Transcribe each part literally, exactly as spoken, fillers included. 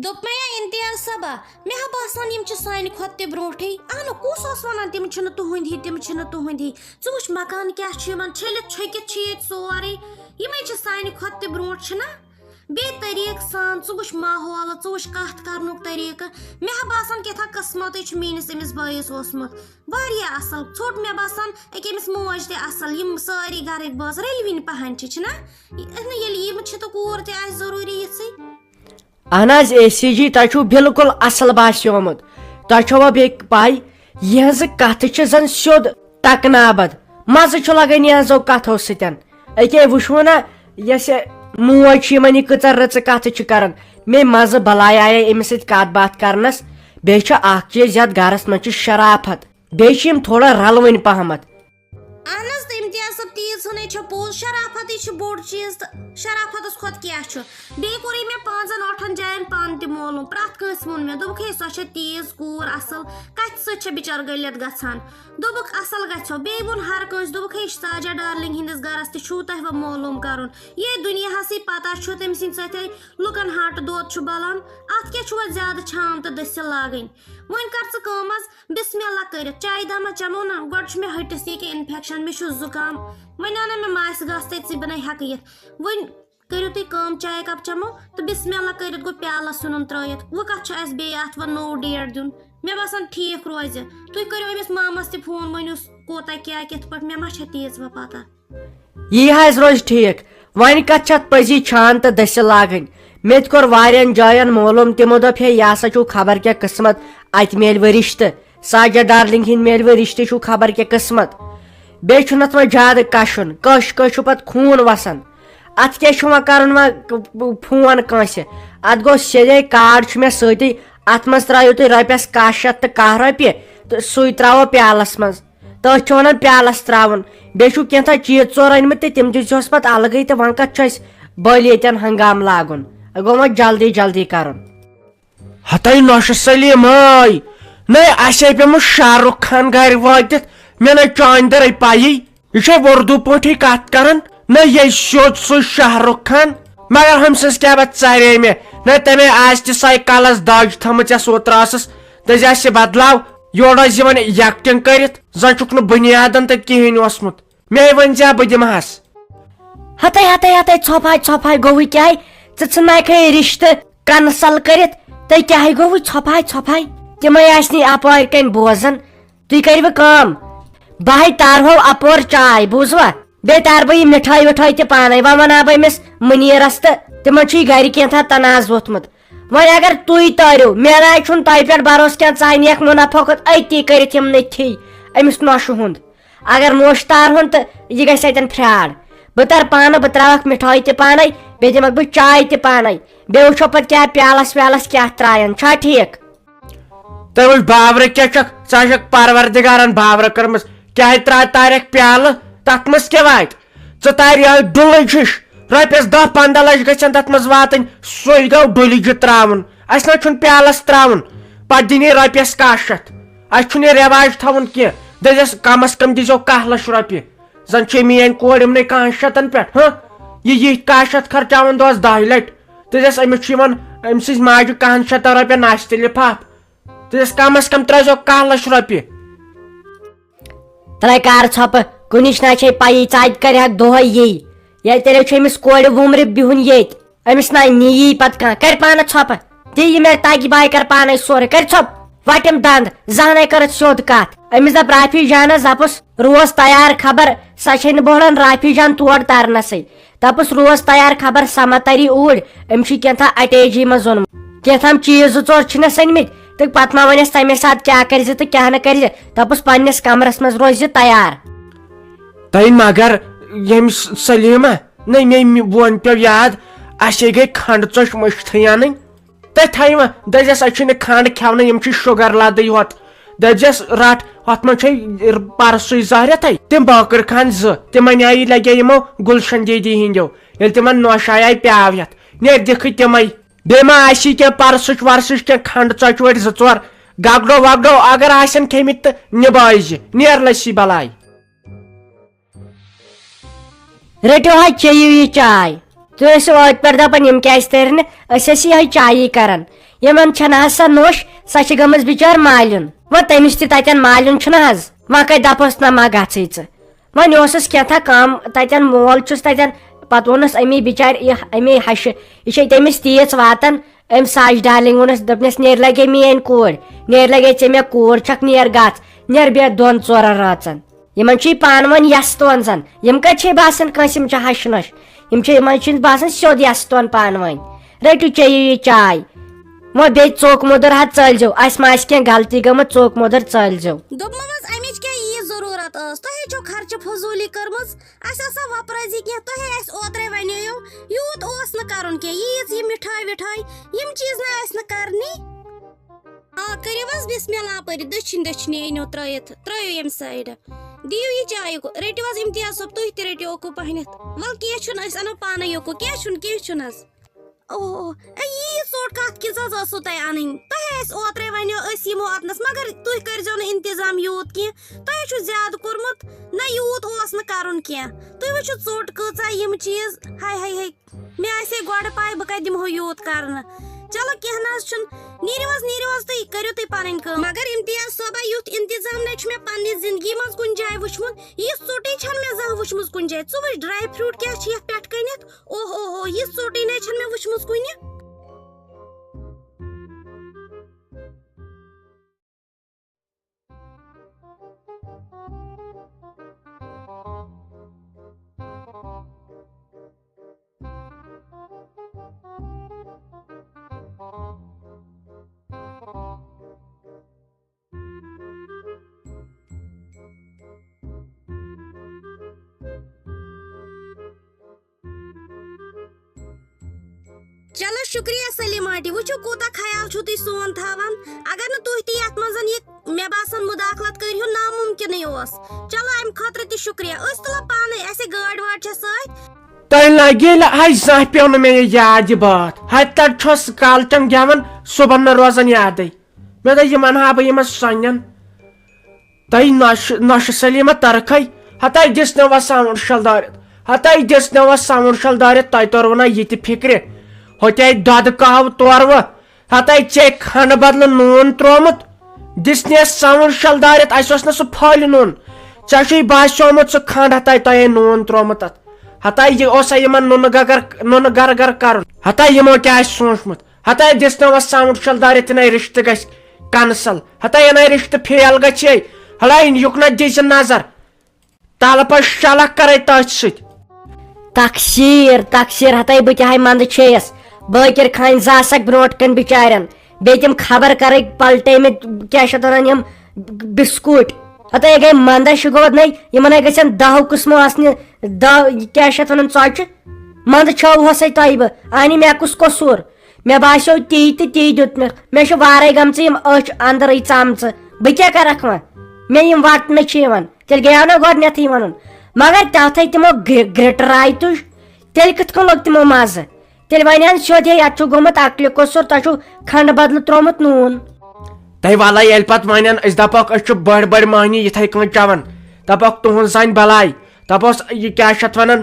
دوٚپ مےٚ، یا امتیاز صٲبا، مےٚ ہا باسان، یِم چھِ سانہِ کھۄتہٕ تہِ برونٛٹھٕے۔ اہنُو، کُس اوس وَنان، تِم چھِنہٕ تُہٕنٛدۍ ہِوۍ، تِم چھِنہٕ تُہٕنٛدۍ ہِوۍ؟ ژٕ وٕچھ، مکان کیٛاہ چھُ یِمَن، چھٔلِتھ چھٔکِتھ چھِ ییٚتہِ سورُے۔ یِمَے چھِ سانہِ کھۄتہٕ تہِ برونٛٹھ، چھِنہ؟ بیٚیہِ طریٖقہٕ سان، ژٕ وٕچھ ماحول، ژٕ وٕچھ کَتھ کَرنُک طریٖقہٕ۔ مےٚ ہا باسان، کیٛاہ تھا قٕسمَتٕے چھُ میٛٲنِس أمِس بٲیِس اوسمُت۔ واریاہ اَصٕل۔ ژھوٚٹ مےٚ باسان، أکیٛاہ أمِس موج تہِ اَصٕل، یِم سٲری گَرٕکۍ بٲژ رٔلوٕنۍ پَہَن چھِ، چھِنہ؟ یہِ، ییٚلہِ یِم چھِ تہٕ کوٗر تہِ آسہِ ضروٗری یِژھٕے۔ اہن حظ، اے سی جی، تۄہہِ چھُو بالکل اصل باسیومُت۔ تۄہہِ چھوا بیٚیہِ پاے، یِہنٛزٕ کتھٕ چھِ زن سیوٚد ٹکنہٕ آبد۔ مزٕ چھُ لگان یِہنٛزو کتھو سۭتۍ۔ أکے وٕچھوٕ نا، یۄس یہِ موج چھِ، یِمن یہِ کۭژاہ رٕژٕ کتھٕ چھِ کران۔ مےٚ مزٕ بلاے آیے أمِس سۭتۍ کتھ باتھ کرنس۔ بیٚیہِ چھُ اکھ چیٖز، یتھ گرس منٛز چھِ شرافت، بیٚیہِ چھِ یِم تھوڑا رلوٕنۍ پہمتھ۔ اہن حظ، تہٕ امتیاز صٲب، تیٖژ ہٕنٕے چھےٚ پوٚز، شرافتٕے چھُ بوٚڑ چیٖز، تہٕ شرافتس کھۄتہٕ کیٛاہ چھُ؟ بیٚیہِ کوٚرُے مےٚ پانٛژن ٲٹھن جاین پانہٕ تہِ معلوم، پرٛٮ۪تھ کٲنٛسہِ ووٚن مےٚ، دوٚپُکھ، ہے، سۄ چھےٚ تیٖژ کوٗر اصل، کتھِ سۭتۍ چھےٚ بچار گٔلِتھ گژھان؟ دوٚپُکھ، اصل گژھیو۔ بیٚیہِ ووٚن ہر کٲنٛسہِ، دوٚپُکھ، ہے، ساجا ڈارلنگ ہٕنٛدِس گرس تہِ چھُو تۄہہِ وۄنۍ معلوم کرُن۔ یے دُنیاہسٕے پتہ چھُ، تٔمۍ سٕنٛدِ سۭتۍ لُکن ہاٹہٕ دود چھُ بلان، اتھ کیٛاہ چھُ وۄنۍ زیادٕ چھان تہٕ دٔسِل لاگٕنۍ؟ وۄنۍ کر ژٕ کٲم حظ، بسم اللہ کٔرِتھ چایہِ دامہ چمو نا، گۄڈٕ چھُ مےٚ ہٹِس ییٚکیٛاہ انفیکشن، مےٚ چھُ زُکام۔ وۄنۍ انا مےٚ ماسہِ گاسہٕ تتہِ سۭتۍ، بہٕ نے ہٮ۪کہٕ یِتھ۔ وۄنۍ کٔرِو تُہۍ کٲم، چایہِ کپ چمو تہٕ بسم اللہ کٔرِتھ گوٚو پیالس سیُنن ترٲیِتھ۔ وۄنۍ کتھ چھُ اسہِ بیٚیہِ اتھ وۄنۍ نوٚو ڈیٹ دیُن؟ مےٚ باسان ٹھیٖک روزِ۔ تُہۍ کٔرِو أمِس مامس تہِ فون، ؤنِوس کوٗتاہ کیٛاہ کِتھ پٲٹھۍ، مےٚ ما چھےٚ تیٖژ وۄنۍ پتہ۔ یی حظ روزِ ٹھیٖک۔ وۄنۍ کتھ چھِ اتھ پٔزی چھان تہٕ دٔسِل لاگٕنۍ؟ مےٚ تہِ کوٚر واریاہن جاین معلوم، تِمو دوٚپ، ہے، یہِ ہسا چھُو خبر کیٛاہ قٕسمت، اتہِ میلہِ وۄنۍ رشتہٕ، ساجد ڈارلنگ ہٕنٛدۍ میلہِ وۄنۍ رشتہٕ، چھُو خبر کیٛاہ قٕسمت۔ بیٚیہِ چھُنہٕ اتھ وۄنۍ زیادٕ کشُن، کٲشہِ کٲشہِ چھُ پتہٕ خوٗن وسان۔ اتھ کیٛاہ چھُ وۄنۍ کرُن وۄنۍ فون کٲنٛسہِ؟ اتھ گوٚو سیٚدے کارڈ چھُ مےٚ سۭتی، اتھ منٛز ترٛٲیِو تُہۍ رۄپیس کاہ شیٚتھ تہٕ کاہ رۄپیہِ تہٕ سُے ترٛاوو پیالس منٛز۔ تٔتھۍ چھُ وَنان پیالَس ترٛاوُن۔ بیٚیہِ چھُو کینٛژھا چیٖز ژور أنۍمٕتۍ تہٕ تِم دیٖزِہوس پَتہٕ الگٕے تہٕ وۄنۍ کَتھ چھُ اَسہِ بٔلۍ ییٚتٮ۪ن ہنٛگامہٕ لاگُن؟ گوٚو وۄنۍ جلدی جلدی کَرُن۔ ہَتَے نۄشہِ سلیٖم ٲے، نَے اَسہِ ہے پیوٚمُت شاہ رُخ خان گَرِ وٲتِتھ، مےٚ نَے چانٛدِ دَرٕے پَیی۔ یہِ چھا اُردو پٲٹھی کَتھ کَران؟ نَے یہِ سیوٚد سُے شاہ رُخ خان۔ مگر ہُمۍ سٕنٛز کیٛاہ بَتھ ژارے مےٚ، نَے تَمے آسہِ تہِ سۄے کَلَس دَج تھٲمٕژ یَس اوترٕ ٲسٕس۔ دٔزۍ آسہِ بدلاو، یورٕ ٲسۍ یِوان ایکٹنگ کٔرِتھ، زن چھُکھ نہٕ بنیادن تہِ کِہینۍ اوسمُت۔ مے ؤنۍ زِ بہٕ دِمہٕ ہس۔ ہتے ہتے ہتے، ژھۄپہے ژھۄپہے گوٚوُے کیٛاہ؟ ژٕ ژھٕنکھے رشتہٕ کنسل کٔرِتھ، تہٕ کیٛاہ گوٚوُے ژھۄپہے ژھۄپہے؟ تِمے آسہِ نہٕ اپٲرۍ کنۍ بوزان۔ تُہۍ کٔرِو کٲم، بہٕ ہے تارہو اپور چاے، بوٗزوا؟ بیٚیہِ تارٕ بہٕ یہِ مِٹھٲے وِٹھٲے تہِ پانے۔ وۄنۍ ونہٕ ہا بہٕ أمِس مُنیٖرس، تہٕ تِمن چھُ یہِ گرِ کینٛژھا تنازٕ ووٚتھمُت۔ وۄنۍ اگر تُہۍ تٲرِو، مےٚ ناے چھُنہٕ تۄہہِ پٮ۪ٹھ بھروسہٕ کینٛہہ، ژٕ ہا نِکھ مُنافع کھۄتہٕ أتی کٔرِتھ یِم نٔتھی أمِس نۄشہِ ہُنٛد۔ اگر نۄش تارہون تہٕ یہِ گژھِ اَتٮ۪ن فراڈ۔ بہٕ تارٕ پانہٕ، بہٕ ترٛاوَکھ مِٹھٲے تہِ پانَے، بیٚیہِ دِمَکھ بہٕ چاے تہِ پانَے۔ بیٚیہِ وٕچھو پَتہٕ کیٛاہ پیالَس ویالَس کیٛاہ ترٛایَن، چھا ٹھیٖک؟ تُہۍ وٕچھ بابرٕ کیٛاہ چھَکھ، ژٕ ہا چھَکھ پَروَردِگارَن بابرٕ کٔرمٕژ، کیٛاہ ترٛاو تارٮ۪کھ پیالہٕ، تَتھ منٛز کیٛاہ واتہِ؟ ژٕ تارِ یِہوٚے ڈُلٕج ہِش، رۄپیَس دَہ پنٛداہ لَچھ گژھن تَتھ منٛز واتٕنۍ، سُے گوٚو ڈُلِجہِ ترٛاوُن۔ اَسہِ نہ چھُنہٕ پیالَس ترٛاوُن، پَتہٕ دِنی رۄپیَس کاہ شیٚتھ۔ اَسہِ چھُنہٕ یہِ رٮ۪واج تھاوُن کینٛہہ۔ دٔپۍزٮ۪س، کَمَس کَم دیٖزیو کاہ لَچھ رۄپیہِ۔ زَن چھے میٛٲنۍ کورِ یِمنٕے کاہَن شیٚتَن پٮ۪ٹھ، ہہ؟ یہِ یِتھۍ کاہ شیٚتھ خرچاوَن دۄہَس دَہہِ لَٹہِ۔ دٔپۍزٮ۪س، أمِس چھُ یِوان أمۍ سٕنٛزِ ماجہِ کَہَن شیٚتَن رۄپیَن نَستہِ لِفاف۔ تہٕ یُس کم از کم ترٲیزیو کاہ لچھ رۄپیہِ۔ ترٛے کار ژھۄپہٕ، کُنِچ نہ چھے پَیی، ژٕ اَتہِ کَرِ ہا دۄہَے یی۔ ییٚلہِ تیٚلہِ چھُ أمِس کورِ وُمرِ بِہُن ییٚتہِ، أمِس نہ نِیی پَتہٕ کانٛہہ، کَرِ پانہٕ ژھۄپہٕ۔ تہِ یہِ مےٚ تَگہِ بہٕ کَرٕ پانَے سورُے، کَرِ ژھۄپہٕ، وَٹِم دَنٛد، زانَے کٔرٕتھ سیوٚد کَتھ۔ أمِس دَپ رافی جانَس، دَپُس، روز تیار، خبر سۄ چھے نہٕ بوڑان رافی جان تور تَرنَسٕے۔ دَپُس، روز تیار، خبر سما تری اوٗرۍ، أمۍ چھُ کینٛژھا اٹیچی منٛز اوٚنمُت۔ کینٛژھام چیٖز زٕ ژور چھِنَس أنۍمٕتۍ، تہٕ پَتہٕ ما وَنٮ۪س تَمے ساتہٕ کیٛاہ کَرِ زِ تہٕ کیٛاہ نہٕ کَرِ زِ۔ دَپُس، پنٛنِس کَمرَس منٛز روزِ تیار۔ تۄہہِ مگر ییٚمہِ س-، سلیٖمہ، نہ، مےٚ، مےٚ ووٚن پیوٚو یاد، اَسے گٔے کھنٛڈٕ ژۄچ مٔشتھٕے اَنٕنۍ۔ تہٕ تھایہِ وۄنۍ، دٔپۍزٮ۪س، أسۍ چھِنہٕ کھنٛڈ کھٮ۪ونٕے، یِم چھِ شُگر لدٕے یوت۔ دٔپۍزٮ۪س، رَٹ، ہۄتھ منٛز چھے پرسُے زہرٮ۪تھَے۔ تِم بٲکٕر خان زٕ، تِمَن آیی لَگے یِمو گُلشن دیدی ہِنٛدیو۔ ییٚلہِ تِمَن نوشہِ آیہِ پیٛاو ہٮ۪تھ، نیرِ دِکھٕے تِمَے۔ بیٚیہِ ما آسی کینٛہہ پرسٕچ ورسٕچ کینٛہہ کھنٛڈ ژۄچہِ وٲٹۍ زٕ ژور، گگڈو وگڈو اگر آسن کھیٚمٕتۍ تہٕ نِبٲیزِ، نیر لٔسی بلاے۔ رٔٹِو حظ، چیٚیِو یہِ چاے۔ تُہۍ ٲسِو ٲدۍ پٮ۪ٹھ دَپان، یِم کیٛازِ تٔرۍ نہٕ؟ أسۍ ٲسۍ یِہوٚے چایی کَران۔ یِمن چھنہٕ حظ سۄ نوٚش، سۄ چھِ گٔمٕژ بِچٲر مالیُن۔ وۄنۍ تٔمِس تہِ تتٮ۪ن مالیُن چھُنہٕ حظ، وۄنۍ کتہِ دپوس نہ ما گژھٕے ژٕ۔ وۄنۍ اوسُس کینٛژھا کم تتٮ۪ن، مول چھُس تتٮ۪ن، پتہٕ ووٚنُس أمی بِچارِ، یہِ اَمے ہشہِ، یہِ چھے تٔمِس تیٖژ واتان۔ أمۍ ساج ڈارلنگ ووٚنُس، دوٚپنس، "نیر لگے میٲنۍ کوٗر، نیر لگے ژےٚ مےٚ کوٗر، چھکھ نیر گژھ، نیر بیٚہہ دۄن ژورن رٲژن۔" یِمن چھُ یہِ پانہٕ ؤنۍ یستون زن، یِم کتہِ چھِ باسان کٲنٛسہِ، یِم چھِ ہشہِ نۄش، یِم چھِ، یِمن چھُنہٕ باسان سیوٚد یستون پانہٕ ؤنۍ۔ رٔٹِو چیٚیِو یہِ چاے، وۄنۍ بیٚیہِ ژوٚک مُدُر حظ ژٲلۍزیو، اسہِ ما آسہِ کینٛہہ غلطی گٔمٕژ، ژوٚک مُدُر ژٲلۍزیو۔ دوٚپمَس، اَمِچ کیٛاہ یی ضروٗرت ٲس؟ تۄہے چھو خرچہٕ فضوٗلی کٔرمٕژ۔ اَسہِ ٲسا وۄپرٲے زِ کینٛہہ؟ تۄہے اَسہِ اوترَے وَنییو، یوٗت اوس نہٕ کَرُن کینٛہہ۔ ییٖژ یہِ مِٹھٲے وِٹھٲے، یِم چیٖز نہ ٲسۍ نہٕ کَرنی۔ آ، کٔرِو حظ بِسمِ اللہ پٔرِتھ، دٔچھِنۍ دٔچھِنۍ أنِو ترٛٲیِتھ، ترٛٲیِو ییٚمہِ سایڈٕ۔ دِیِو یہِ چایہِ کُ-، رٔٹِو حظ اِمتیاز صٲب، تُہۍ تہِ رٔٹِو اوکُن پَہنَتھ۔ وَلہٕ کینٛہہ چھُنہٕ، أسۍ اَنو پانَے یوکُن، کینٛہہ چھُنہٕ، کینٛہہ چھُنہٕ حظ۔ اوہ، اوہ، اے، یی ژوٚٹ کتھ کِژھ حظ ٲسوٕ تۄہہِ اَنٕنۍ؟ تۄہہِ اَسہِ اوترَے وَنیو، أسۍ یِمو اَتنَس، مگر تُہۍ کٔرۍزیو نہٕ اِنتظام یوٗت کینٛہہ۔ تۄہہِ چھُو زیادٕ کوٚرمُت، نہ یوٗت اوس نہٕ کَرُن کینٛہہ۔ تُہۍ وٕچھِو ژوٚٹ کۭژاہ، یِم چیٖز، ہاے، ہاے، ہاے، مےٚ آسہِ ہے گۄڈٕ پَے بہٕ کَتہِ دِمہو یوٗت کَرنہٕ۔ چلو کینٛہہ نہ حظ چھُنہٕ، نیٖرِو حظ، نیٖرِو حظ تُہۍ، کٔرِو تُہۍ پَنٕنۍ کٲم۔ مگر اِمتیاز صٲبا، یُتھ اِنتظام نَے چھُ مےٚ پنٛنہِ زِندگی منٛز کُنہِ جایہِ وٕچھمُت، یِژھ ژوٚٹٕے چھَنہٕ مےٚ زانٛہہ وٕچھمٕژ کُنہِ جایہِ۔ ژٕ وٕچھ ڈراے فروٗٹ کیٛاہ چھِ یَتھ پٮ۪ٹھ کٔنِتھ۔ اوہ، اوہ، اوہ، یِژھ ژوٚٹٕے نَے چھَنہٕ مےٚ وٕچھمٕژ کُنہِ۔ چلو شُکریہ سلیٖم آنٹی، وٕچھِو کوٗتاہ خیال چھِو تُہۍ سون تھاوان۔ اگر نہٕ تُہۍ تہِ یَتھ منٛز یہِ، مےٚ باسان، مُداخلت کٔرِہِو، نامُمکِنٕے اوس۔ چلو اَمہِ خٲطرٕ تہِ شُکریہ۔ أسۍ تُلو پانَے، اَسے گٲڑۍ وٲڑۍ چھےٚ سۭتۍ۔ تۄہہِ لگہِ ییٚلہِ ہاے زانٛہہ پیوٚو نہٕ مےٚ یہِ یاد یہِ بٲتھ۔ ہاے تَتہِ چھۄس کالچن گٮ۪وان، صُبحن نہٕ روزان یادٕے۔ مےٚ دوٚپ، یِمن ہا بہٕ یِمن سۄنٮ۪ن۔ تۄہہِ نۄشہِ، نۄشہِ سلیٖمہ ترکھے۔ ہتاے دِژ نہٕ وۄنۍ ساوُنٛڈ شل دٲرِتھ۔ ہتاے دِژ نہٕ وۄنۍ ساوُنٛڈ شل دٲرِتھ، تۄہہِ توٚروٕ نہ یہِ تہِ فِکرِ۔ ہوٚتہِ آیہِ دۄدٕ کہوٕ تورٕ وۄنۍ۔ ہتاے ژےٚ کھنٛڈٕ بدلہٕ نوٗن تروومُت۔ دِژ نہٕ اَسہِ ساوُنٛڈ شل دٲرِتھ، اَسہِ اوس نہٕ سُہ پھٔلۍ نوٗن۔ ژےٚ چھُے باسیومُت سُہ کھنٛڈ، ہتاے تۄہہِ نوٗن تروومُت تتھ۔ ہتاے یہِ اوسا یِمن نُنہٕ گگر، نُنہٕ گر گر کرُن؟ ہتاے یِمو کیٛاہ آسہِ سوٗنچمُت؟ ہتاے دِژ نہٕ وۄنۍ ساوُنٛڈ شل دٲرِتھ، یہِ نَے رِشتہٕ گژھِ کینسل۔ ہتاے یہِ نَے رِشتہٕ فیل گژھِ ہے۔ ہلاے یُکنتھ دِژ نظر۔ تلہٕ پتہٕ شلکھ کرے تٔتھۍ سۭتۍ۔ تقصیر، تقصیر، ہتاے بہٕ تہِ ہاے منٛدٕ چھیٚیس۔ بٲکر خانہِ زاسکھ برونٛٹھ کَنہِ بِچارٮ۪ن۔ بیٚیہِ تِم خبر کرٕکۍ پلٹے مےٚ، کیٛاہ چھِ اَتھ وَنان، یِم بِسکوٗٹۍ۔ ہتاے گٔے منٛدَس، یہِ گوٚو نَے، یِمن ہے گژھن دَہو قٕسمو آسنہِ، دَہ، کیٛاہ چھِ اَتھ وَنان، ژۄچہِ۔ منٛدٕ چھٲوہوسَے تۄہہِ بہٕ، اَہنہِ مےٚ کُس قصوٗر؟ مےٚ باسیو تی تہٕ تی دیُت مےٚ۔ مےٚ چھِ وارَے گٔمژٕ یِم أچھ اَندرٕے ژامژٕ۔ بہٕ کیٛاہ کَرَکھ وۄنۍ؟ مےٚ یِم وَٹنہٕ چھِ یِوان۔ تیٚلہِ گٔیو نہ گۄڈٕنٮ۪تھٕے وَنُن۔ مگر تَتھَے تِمو گرِ-، گرٛٹراے تُج، تیٚلہِ کِتھ کٔنۍ لوٚگ تِمو مَزٕ؟ تیٚلہِ وَنہِ ہَن سیوٚد ہے، یَتھ چھُ گوٚمُت عقلہِ قصوٗر، تۄہہِ چھُو کھنٛڈٕ بدلہٕ ترٛوومُت نوٗن۔ تۄہہِ وَلَے ییٚلہِ پَتہٕ وَنَن، أسۍ دَپوکھ، أسۍ چھِ بٔڑۍ بٔڑۍ مٔہنی یِتھَے کٔنۍ چٮ۪وان، دَپوکھ، تُہُنٛد زَنہِ بَلاے، دَپوس، یہِ کیٛاہ چھِ اَتھ وَنان،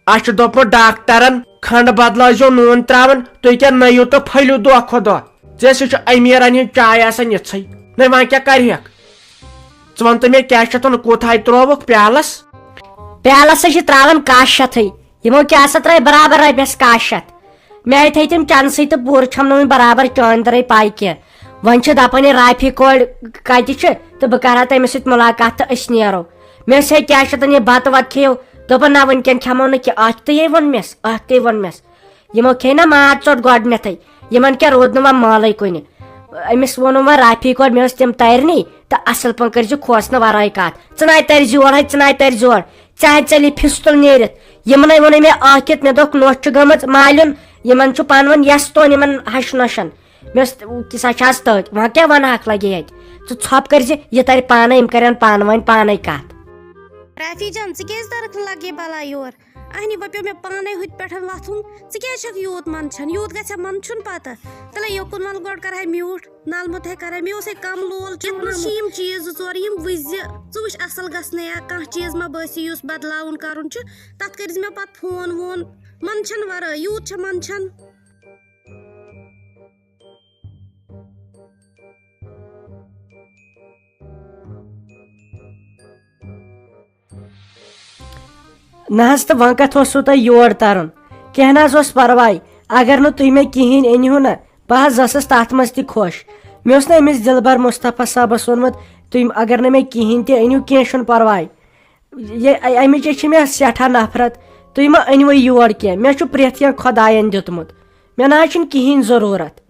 اَسہِ چھُ دوٚپمُت ڈاکٹرن، کھنٛڈ بدلٲیزیو نوٗن ترٛاوان، تُہۍ کیٛاہ نٔیِو تہٕ پھٔلِو دۄہ کھۄتہٕ دۄہ؟ ژےٚ سُہ چھُ أمیٖرن ہِنٛز چاے آسان یِژھٕے۔ نَے وۄنۍ کیٛاہ کرِہکھ؟ ژٕ وَن تہٕ مےٚ، کیٛاہ چھِ اَتھ وَنان، کوٗتاہ ہے ترٛووُکھ پیالس؟ پیالس ہے چھِ ترٛاوان کاہ شیٚتھٕے، یِمو کیٛاہ سا ترٛایہِ برابر رۄپیَس کاہ شیٚتھ؟ مےٚ ہے تھٲے تِم چنسٕے تہٕ پوٗرٕ چھَم نہٕ وۄنۍ برابر چٲنۍ دَرٕے پَے کینٛہہ۔ وۄنۍ چھِ دَپان یہِ رافی کورِ کَتہِ چھِ تہٕ بہٕ کَرٕ ہا تٔمِس سۭتۍ مُلاقات تہٕ أسۍ نیرو۔ مےٚ ٲسۍ ہے کیٛاہ چھِ اَتھ وَنان یہِ بَتہٕ وَتہٕ کھیٚیِو، دوٚپُن نہ وٕنکٮ۪ن کھٮ۪مو نہٕ کینٛہہ، اَتھ تہِ ہے ووٚن مےٚ، اَتھ تہِ ووٚن مےٚ۔ یِمو کھیٚیہِ نہ ماز ژوٚٹ گۄڈٕنٮ۪تھٕے، یِمَن کیٛاہ روٗد نہٕ وۄنۍ مالٕے کُنہِ۔ أمِس ووٚنُم وۄنۍ رافی کورِ، مےٚ ٲس تِم تَرِ نٕے تہٕ اَصٕل پٲٹھۍ کٔرۍزِ کھوژنہٕ وَرٲے کَتھ۔ ژٕ نَے تَرِ زِ یورٕ، ہے ژٕ نَے تَرِ زِ یورٕ، ژےٚ ہَے ژَلی پھِستُل نیٖرِتھ۔ یِمنَے ووٚنُے مےٚ ٲکھِتھ، مےٚ دوٚپُکھ نۄش چھُ گٔمٕژ مالیُن، یِمَن چھُ پانہٕ ؤنۍ یَس تون یِمَن ہَشہِ نۄشَن۔ مےٚ ٲس، سۄ چھِ آز تٔتۍ، وۄنۍ کیٛاہ وَنہٕ ہاکھ لَگہِ ییٚتہِ؟ ژٕ ژھۄپ کٔرۍ زِ، یہِ تَرِ پانَے، یِم کَرن پانہٕ ؤنۍ پانَے کَتھ۔ رافی جان، ژٕ کیٛازِ تَرَکھ نہٕ لَگے بَلاے یور؟ اَہنہِ، وۄنۍ پیوٚو مےٚ پانَے ہُتہِ پٮ۪ٹھ وَتھُن۔ ژٕ کیٛازِ چھَکھ یوٗت منٛدچھان؟ یوٗت گژھِ ہا منٛدچھُن پَتہٕ۔ تَلے یوکُن وَل گۄڈٕ کَرٕ ہا میوٗٹھ، نَلمُت ہے کَرٕ ہا، مےٚ اوس ہے کَم لول یَتھ منٛز چھِ چونٛمُت۔ یِم چیٖز زٕ ژور، یِم وٕچھ زِ، ژٕ وٕچھ اَصٕل گژھنَے یا کانٛہہ چیٖز ما بٲسی یُس بَدلاوُن کَرُن چھُ، تَتھ کٔرۍ زِ مےٚ پَتہٕ فون وون۔ منٛدچھَن وَرٲے یوٗت چھےٚ منٛدچھَن۔ نہ حظ، تہٕ وۄنۍ کتھ اوسوٕ تۄہہِ یور ترُن؟ کینٛہہ نہ حظ اوس پرواے، اگر نہٕ تُہۍ مےٚ کِہیٖنۍ أنِو نہ، بہٕ حظ ٲسٕس تتھ منٛز تہِ خۄش۔ مےٚ اوس نہٕ أمِس دِلبر مصطفیٰ صٲبس ووٚنمُت، تُہۍ اگر نہٕ مےٚ کِہیٖنۍ تہِ أنِو، کینٛہہ چھُنہٕ پرواے۔ یہِ امِچ چھِ مےٚ سٮ۪ٹھاہ نفرت۔ تُہۍ مہ أنِوٕے یور کینٛہہ، مےٚ چھُ پرٛٮ۪تھ کینٛہہ خۄداین دیُتمُت، مےٚ نہ حظ چھُنہٕ کِہیٖنۍ ضروٗرت۔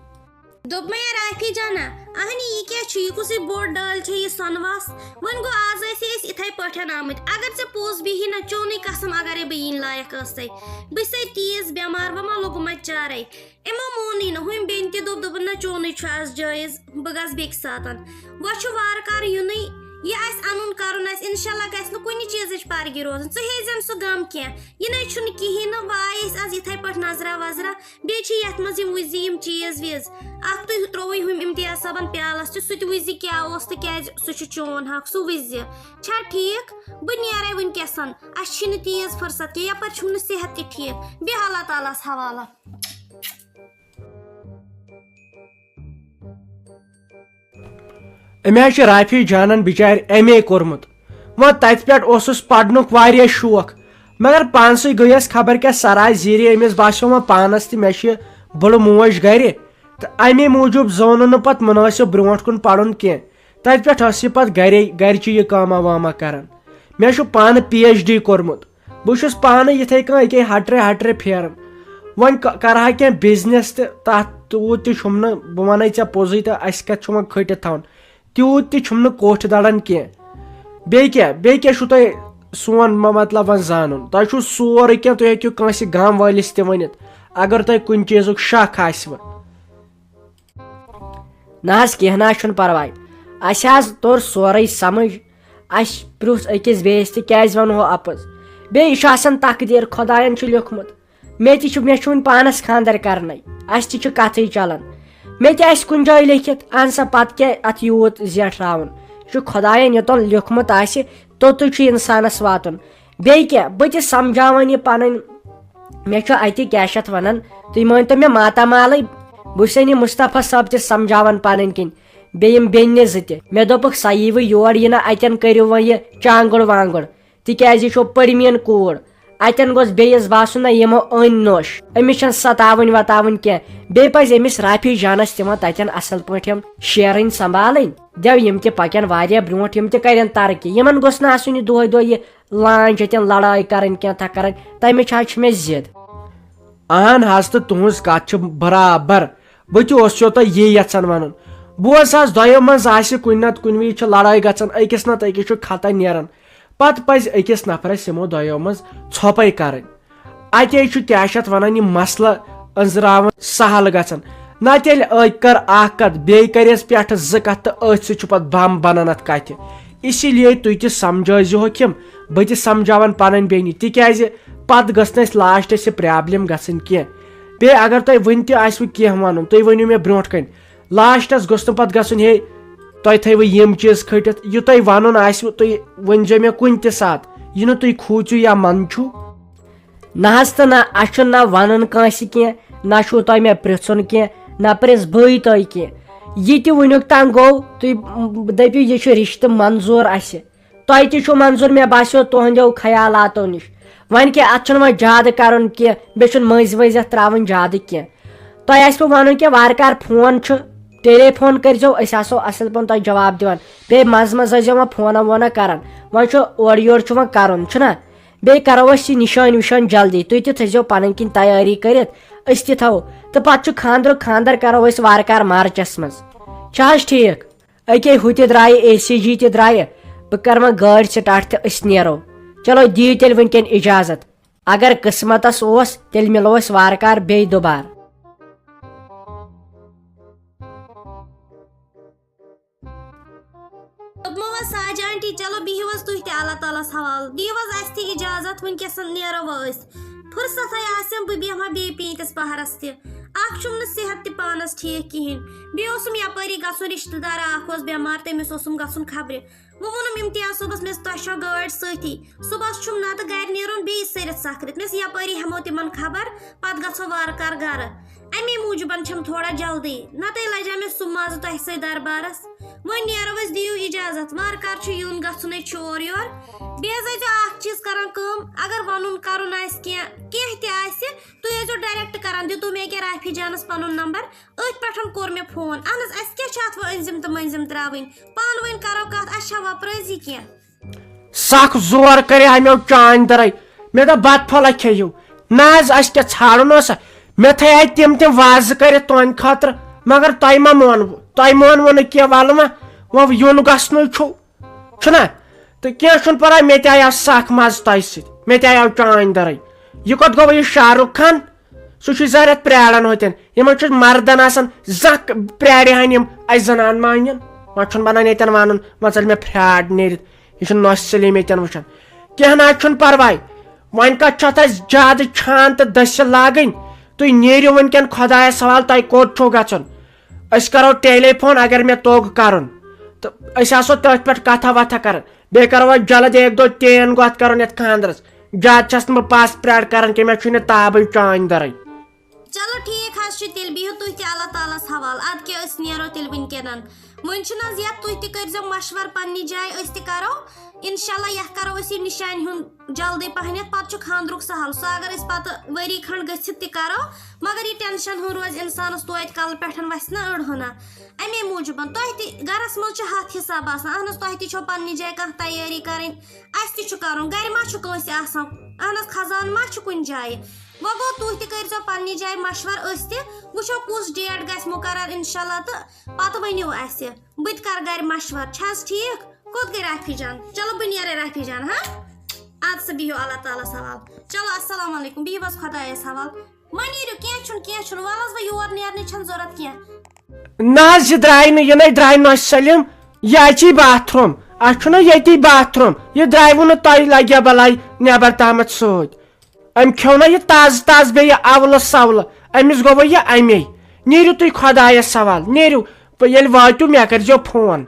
دوٚپمَے، رافی جانا، اہنی، یہِ کیٛاہ چھُ؟ یہِ کُسٕے بوٚڑ ڈٲلۍ چھےٚ یہِ سۄنہٕ وَس؟ وۄنۍ گوٚو، آز ٲسۍ أسۍ یِتھَے پٲٹھۍ آمٕتۍ۔ اگر ژےٚ پوٚز بِہی نہ، چونُے قسم، اگرے بہٕ یِنۍ لایق ٲسَے۔ بہٕ چھسَے تیٖژ بٮ۪مار، وۄنۍ ما لوٚگُم اَتہِ چارَے۔ یِمو مونُے نہٕ، ہُمۍ بیٚنہِ تہِ دوٚپ، دوٚپُن، نہ، چونُے چھُ آز جٲیِز، بہٕ گژھٕ بیٚکہِ ساتَن۔ وۄنۍ چھُ وارٕ کارٕ یُنُے، یہِ آسہِ اَنُن کَرُن آسہِ، اِنشاء اللہ گژھِ نہٕ کُنہِ چیٖزٕچ پَرگہِ روزُن۔ ژٕ ہیزٮ۪ن سُہ غم کینٛہہ، یہِ نَے چھُنہٕ کِہیٖنۍ نہٕ، وۄنۍ آیہِ أسۍ آز یِتھَے پٲٹھۍ نظرا وظرا۔ بیٚیہِ چھِ یَتھ منٛز یِم وٕچھ زِ یِم چیٖز ویٖز۔ اَکھ تُہۍ ترٛووٕے ہُمۍ امتیاز صٲبَن پیالَس تہِ، سُہ تہِ وٕچھ زِ کیٛاہ اوس تہٕ کیٛازِ سُہ چھُ چون حق، سُہ وٕچھ زِ۔ چھا ٹھیٖک؟ بہٕ نیرَے وٕنکیٚسَن، اَسہِ چھِنہٕ تیٖژ فرصت کینٛہہ، یَپٲرۍ چھُم نہٕ صحت تہِ ٹھیٖک۔ بیٚہہ اللہ تعالیٰ ہَس حوالہٕ۔ أمۍ حظ چھِ رافی جانن بِچارِ ایم اے کوٚرمُت۔ وۄنۍ تَتہِ پٮ۪ٹھ اوسُس پَرنُک واریاہ شوق، مگر پانسٕے گٔیَس خبر کیٛاہ سرا زیٖرِ۔ أمِس باسیو وۄنۍ پانَس تہِ مےٚ چھِ بٕڑٕ موج گرِ، تہٕ اَمے موٗجوٗب زونُن نہٕ پَتہٕ مُنٲسِب برٛونٛٹھ کُن پَرُن کینٛہہ۔ تَتہِ پٮ۪ٹھ ٲس یہِ پَتہٕ گرے، گرِچہِ یہِ کٲما واما کران۔ مےٚ چھُ پانہٕ پی ایچ ڈی کوٚرمُت، بہٕ چھُس پانہٕ یِتھَے کٔنۍ أکے ہٹرِ ہٹرِ پھیران۔ وۄنۍ ک-، کرٕ ہا کینٛہہ بِزنِس تہٕ تَتھ تیوٗت تہِ چھُم نہٕ، بہٕ وَنَے ژےٚ پوٚزُے تہٕ اَسہِ کَتہِ چھُ وۄنۍ کھٔٹِتھ تھاوُن، تیوٗت تہِ چھُم نہٕ کوٹھۍ دَران کینٛہہ۔ بیٚیہِ کیٛاہ، بیٚیہِ کیٛاہ چھُو تۄہہِ سون م-، مطلب وۄنۍ زانُن؟ تۄہہِ چھُو سورُے کینٛہہ، تُہۍ ہیٚکِو کٲنٛسہِ گام وٲلِس تہِ ؤنِتھ، اگر تۄہہِ کُنہِ چیٖزُک شک آسِوٕ۔ نہ حظ، کینٛہہ نہ حظ چھُنہٕ پرواے۔ اَسہِ حظ توٚر سورُے سمجھ۔ اَسہِ پرٛژھ أکِس بیٚیِس تہِ، کیٛازِ وَنہو اَپُز؟ بیٚیہِ یہِ چھُ آسان تقدیٖر، خۄدایَن چھُ لیوٚکھمُت۔ مےٚ تہِ چھُ، مےٚ چھُ وُنہِ پانَس خانٛدر کرنَے۔ اَسہِ تہِ چھُ کَتھٕے چلان۔ مےٚ تہِ آسہِ کُنہِ جایہِ لیکھِتھ، اَہَن سا، پَتہٕ کیٛاہ اَتھ یوٗت زیٹھراوُن؟ یہِ چھُ خۄدایَن یوٚتَن لیوٚکھمُت آسہِ، توٚتُے چھُ اِنسانَس واتُن۔ بیٚیہِ کیٛاہ، بہٕ تہِ سمجھاوان یہِ پَنٕنۍ۔ مےٚ چھُ اَتہِ، کیٛاہ چھِ اَتھ وَنان، تُہۍ مٲنۍ تو مےٚ ماتامالٕے۔ بہٕ چھُسَن یہِ مصطفیٰ صٲب تہِ سمجھاوان پَنٕنۍ کِنۍ، بیٚیہِ یِم بیٚنہِ زٕ تہِ۔ مےٚ دوٚپُکھ، سۄ یی وۄنۍ یور، یہِ نہ اَتٮ۪ن کٔرِو وۄنۍ یہِ چانٛگُڑ وانٛگُڑ، تِکیٛازِ یہِ چھو پٔرمِیَن کوٗر۔ اَتٮ۪ن گوٚژھ بیٚیِس باسُن، نہ، یِمو أنۍ نوٚش، أمِس چھَنہٕ ستاوٕنۍ وتاوٕنۍ کینٛہہ۔ بیٚیہِ پَزِ أمِس رافی جانَس تہِ وۄنۍ تَتٮ۪ن اَصٕل پٲٹھۍ یِم شیرٕنۍ سنبھالٕنۍ۔ دٮ۪و یِم تہِ پَکن واریاہ برٛونٛٹھ، یِم تہِ کَرن ترقی۔ یِمَن گوٚژھ نہٕ آسُن یہِ دۄہَے دۄہَے یہِ لانچ ییٚتٮ۪ن لڑٲے کرٕنۍ کینٛہہ، تھکھ کرٕنۍ، تَمِچ حظ چھِ مےٚ ضد۔ اہن حظ، تہٕ تُہنٛز کتھ چھِ برابر۔ بہٕ تہِ اوسُس تۄہہِ یی یژھان ونُن۔ بوز حظ، دۄیو منٛز آسہِ کُنہِ نتہٕ کُنہِ وِزِ چھِ لڑٲے گژھان، أکِس نتہٕ أکِس چھُ خطا نیران۔ پتہٕ پزِ أکِس نفرس یِمو دۄیو منٛز ژھۄپے کرٕنۍ۔ اتے چھُ کیٛاہ چھِ اتھ ونان، یہِ مسلہٕ أنٛزراوُن سہل گژھان۔ نتہٕ ییٚلہِ أکۍ کٔر اکھ کتھ، بیٚیہِ کریس پٮ۪ٹھٕ زٕ کتھ تہٕ أتھۍ سۭتۍ چھُ پتہٕ بم بنان اتھ کتھِ۔ اسی لیے تُہۍ تہِ سمجھٲیزِ ہوکھ یِم، بہٕ تہِ سمجھاوان پنٕنۍ بیٚنہِ، تِکیازِ پتہٕ گٔژھ نہٕ اسہِ لاسٹس یہِ پرابلم گژھٕنۍ کینٛہہ۔ بیٚیہِ اگر تۄہہِ وُنہِ تہِ آسِوٕ کینٛہہ ونُن، تُہۍ ؤنِو مےٚ برونٛٹھ کنہِ۔ لاسٹس گوٚژھ نہٕ پتہٕ گژھُن، ہے، تۄہہِ تھٲیوٕ یِم چیٖز کھٔٹِتھ۔ یہِ تۄہہِ ونُن آسِوٕ، تُہۍ ؤنۍزیو مےٚ کُنہِ تہِ ساتہٕ، یہِ نہٕ تُہۍ کھوٗژِو یا منٛدچھِو۔ نہ حظ تہٕ نہ، اَسہِ چھُنہٕ نہ وَنُن کٲنٛسہِ کینٛہہ، نہ چھُو تۄہہِ مےٚ پرٛژھُن کینٛہہ، نہ پرٛژھ بٕے تۄہہِ کینٛہہ۔ یہِ تہِ وٕنیُک تام گوٚو، تُہۍ دٔپِو، یہِ چھُ رِشتہٕ منظوٗر اَسہِ۔ تۄہہِ تہِ چھُو منظوٗر، مےٚ باسیو، تُہٕنٛدیو خیالاتو نِش۔ وۄنۍ کیٛاہ، اَتھ چھُنہٕ وۄنۍ زیادٕ کَرُن کینٛہہ، بیٚیہِ چھُنہٕ مٔنٛزۍ ؤنٛزۍ اَتھ ترٛاوٕنۍ زیادٕ کینٛہہ۔ تۄہہِ آسِوٕ وَنُن کینٛہہ، وارٕ کارٕ فون چھُ، ٹیلی فون کٔرۍزیو، أسۍ آسو اَصٕل پٲٹھۍ تۄہہِ جواب دِوان۔ بیٚیہِ منٛزٕ منٛزٕ ٲسۍزیو وۄنۍ فونہ وونہ کَران۔ وۄنۍ چھُ اورٕ یورٕ چھُ وۄنۍ کَرُن، چھُنہ؟ بیٚیہِ کرو أسۍ یہِ نِشٲنۍ وِشٲنۍ جلدی، تُہۍ تہِ تھٲیزیو پنٕنۍ کِنۍ تیٲری کٔرِتھ، أسۍ تہِ تھاوو۔ تہٕ پتہٕ چھُ خانٛدرُک خانٛدر کرو أسۍ وارٕ کارٕ مارچس منٛز۔ چھا حظ ٹھیٖک؟ أکے ہُہ تہِ درٛایہِ، اے سی جی تہِ درٛایہِ، بہٕ کرٕ وۄنۍ گٲڑۍ سٹارٹ تہٕ أسۍ نیرو۔ چلو دِیِو تیٚلہِ وٕنکٮ۪ن اجازت، اگر قٕسمتس اوس تیٚلہِ مِلو أسۍ وارٕ کارٕ بیٚیہِ دُبارٕ۔ دوٚپمو حظ ساجہِ آنٹی، چلو بِہِو حظ تُہۍ تہِ اللہ تعالیٰ ہَس حوالہٕ، دِیِو حظ اَسہِ تہِ اِجازت، وٕنکیٚس نیرو وۄنۍ أسۍ۔ فرصتھٕے آسٮ۪م، بہٕ بیٚہمہٕ ہا بیٚیہِ پیٖنتِس پَہرَس تہِ۔ اَکھ چھُم نہٕ صحت تہِ پانَس ٹھیٖک کِہیٖنۍ، بیٚیہِ اوسُم یَپٲری گژھُن، رِشتہٕ دارا اَکھ اوس بٮ۪مار، تٔمِس اوسُم گژھُن خبرِ۔ وۄنۍ ووٚنُم امتیاز صٲبَس، مےٚ دوٚپُس، تۄہہِ چھا گٲڑۍ سۭتی؟ صُبحَس چھُم نَتہٕ گَرِ نیرُن بیٚیہِ سٔرِتھ سَکھرِتھ۔ مےٚ دوٚپُس، یَپٲری ہٮ۪مو تِمَن خبر، پَتہٕ گژھو وارٕ کارٕ گَرٕ۔ اَمے موٗجوٗبَن چھَم تھوڑا جلدی، نَتہٕ لَجہِ ہا مےٚ سُہ مَزٕ تۄہہِ سۭتۍ دربارَس۔ وۄنۍ نیرو أسۍ، دِیِو اِجازت، وارٕ کار چھُ یُن گژھُن، أسۍ چھِ اورٕ یور۔ بیٚیہِ حظ ٲسۍزیو اَکھ چیٖز کران کٲم، اگر وَنُن کَرُن آسہِ کینٛہہ، کینٛہہ تہِ آسہِ، تُہۍ ٲسۍزیو direct کران، دِتو مےٚ ییٚکیٛاہ رافی جانَس پَنُن نمبر، أتھۍ پٮ۪ٹھ کوٚر مےٚ فون۔ اہن حظ، اَسہِ کیٛاہ چھُ اَتھ وۄنۍ أنٛزِم تہٕ مٔنٛزِم ترٛاوٕنۍ؟ پانہٕ ؤنۍ کرو کَتھ، اَسہِ چھا وۄپرٲزی کینٛہہ؟ سخ زور کرے امیو چانہِ درے۔ مےٚ دوٚپ، "بتہٕ پھوٚلہ کھیٚیِو۔ نہ حظ، اَسہِ کیٛاہ ژھانڈُن اوسا؟ مےٚ تھایے تِم تِم وازٕ کٔرِتھ تُہنٛدِ خٲطرٕ، مگر تۄہہِ ما مونوٕ، تۄہہِ مونوٕ نہٕ کینٛہہ، وَلہٕ وۄنۍ، وۄنۍ یُن گژھنُے چھُو، چھُنہ؟ تہٕ کینٛہہ چھُنہٕ پرواے، مےٚ تہِ آیو سخ مزٕ تۄہہِ سۭتۍ، مےٚ تہِ آیو چانہِ درے۔ یہِ کوٚت گوٚو یہِ شاہ رُخ خان؟ سُہ چھُ زیادٕ پرٛاران ہوتٮ۪ن۔ یِمن چھُ مردن آسان زانٛہہ پرٛارِ ہن یِم اَسہِ زنان مانن۔ وۄنۍ چھُنہٕ بنان ییٚتٮ۪ن ونُن، وۄنۍ ژٔلۍ مےٚ پھرٛاٹھ نیٖرِتھ۔ یہِ چھُ نۄشہِ سلیٖم ییٚتٮ۪ن وٕچھان۔ کینٛہہ نہ حظ چھُنہٕ پرواے۔ وۄنۍ کتھ چھُ اتھ اَسہِ زیادٕ چھان تہٕ دٔسِل لاگٕنۍ؟ تُہۍ نیٖرِو وٕنکٮ۪ن خۄدایس حوالہٕ، تۄہہِ کوٚت چھُو گژھُن؟ أسۍ کرو ٹیلی فون اگر مےٚ توٚگ کرُن۔ تہٕ أسۍ آسو تٔتھۍ پٮ۪ٹھ کتھا وتھا کران۔ بیٚیہِ کرو أسۍ جلد ایک دو تین گۄتھ کرُن یتھ خاندرس۔ زیادٕ چھَس نہٕ بہٕ پَس پرٛاڑ کران کینٛہہ، مےٚ چھُے نہٕ تابٕے چانہِ دَرٕے۔ چلو ٹھیٖک حظ چھُ، تیٚلہِ بِہِو تُہۍ تہِ اللہ تعالیٰ ہَس حوالہٕ۔ اَدٕ کیٛاہ، أسۍ نیرو تیٚلہِ وٕنکیٚنَن۔ وۄنۍ چھُنہٕ حظ یَتھ، تُہۍ تہِ کٔرۍزیو مَشوَر پنٛنہِ جایہِ، أسۍ تہِ کَرو۔ اِنشاء اللہ یَتھ کَرو أسۍ یہِ نِشانہِ ہُنٛد جلدی پَہنَتھ، پَتہٕ چھُ خانٛدرُک سَہَل۔ سُہ اگر أسۍ پَتہٕ ؤری کھنٛڈ گٔژھِتھ تہِ کَرو، مگر یہِ ٹٮ۪نشَن ہیوٗ روزِ اِنسانَس توتہِ کَلہٕ پٮ۪ٹھ وَسہِ نہ أڑ ہنا۔ اَمے موٗجوٗبَن تۄہہِ تہِ گَرَس منٛز چھِ ہَتھ حِساب آسان۔ اَہن حظ، تۄہہِ تہِ چھو پنٛنہِ جایہِ کانٛہہ تیٲری کَرٕنۍ۔ اَسہِ تہِ چھُ کَرُن، گَرِ ما چھُ کٲنٛسہِ آسان؟ اَہن حظ، خزانہٕ ما چھُ کُنہِ جایہِ؟ وۄنۍ گوٚو، تُہۍ تہِ کٔرۍزیو پنٛنہِ جایہِ مَشوَر، أسۍ تہِ وٕچھو کُس ڈیٹ گژھِ مُقرر اِنشاء اللہ، تہٕ پَتہٕ ؤنِو اَسہِ۔ بہٕ تہِ کَرٕ گَرِ مَشوَر، چھِ حظ ٹھیٖک؟ کوٚت گٔے رافی جان؟ چلو، بہٕ نیرَے رافی جان، ہاں؟ اَدٕ سا، بِہِو اللہ تعالیٰ ہَس حوالہٕ۔ چلو، السلام علیکُم، بِہِو حظ خۄدایَس حوالہٕ۔ وۄنۍ نیٖرِو، کینٛہہ چھُنہٕ، کینٛہہ چھُنہٕ، وَلہٕ حظ، وۄنۍ یور نیرنٕچ چھَنہٕ ضوٚرَتھ کینٛہہ۔ نہ حظ، یہِ درٛاے نہٕ، یہِ نَے درٛاے نۄشہِ سٲلِم۔ یہِ اَژی باتھ روٗم۔ اَتھ چھُنہ ییٚتی باتھ روٗم۔ یہِ درٛایوٕ نہٕ تۄہہِ لَگہِ بَلاے نٮ۪بَر تامَتھ سۭتۍ۔ أمۍ کھیوٚو نہ یہِ تازٕ تازٕ بیٚیہِ اَولہٕ سَولہٕ۔ أمِس گوٚوٕ یہِ اَمے۔ نیٖرِو تُہۍ خۄدایَس حوالہٕ، نیٖرِو۔ ییٚلہِ وٲتِو، مےٚ کٔرۍزیو فون۔